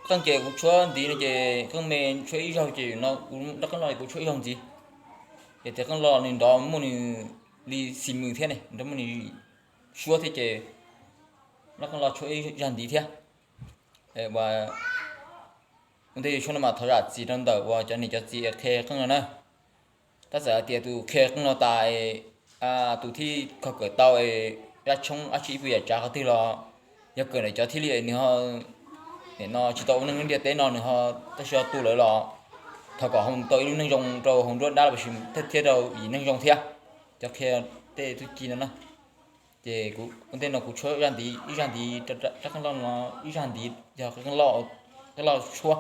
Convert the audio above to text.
Qeej ces kuv tshuab ntiv no ces qeej me tshuab ib zaug ces no kuv rab qeej loj kuv tshuab ib zaug ntxiv. Ces tias qeej loj nws nrov muaj nws li xis mws thiab ne, nrov muaj nws suab thiab ces rab qeej loj tshuab ib zag ntiv thiab. Ua ntej yuav tshuab no mas thov zam txim rau ntawm uas cov niam cov txiv qhia qeej no na. Tab txawm hais tias tus qhia qeej no tas, tus thiaj kho kawm tau zaj tshoob dab tsi ib puas yam tsav qhov twg los yog kawm ntawm cov thiaj li nws ho, nim no tsis tau ua neej ntiaj teb no nws ho tab sis ho tu lawm los thov kom ho mus tau ib lub neej zoo rau hauv nruab dab los sis thiab rau yim neeg zoo thiab. Cov qhia tej tub ci no na. Ces kuv ua ntej no kuv tshuab zaj ntiv ib zaj ntiv, rab qeej loj no ib zaj ntiv yog qeej loj, qeej loj tshuab.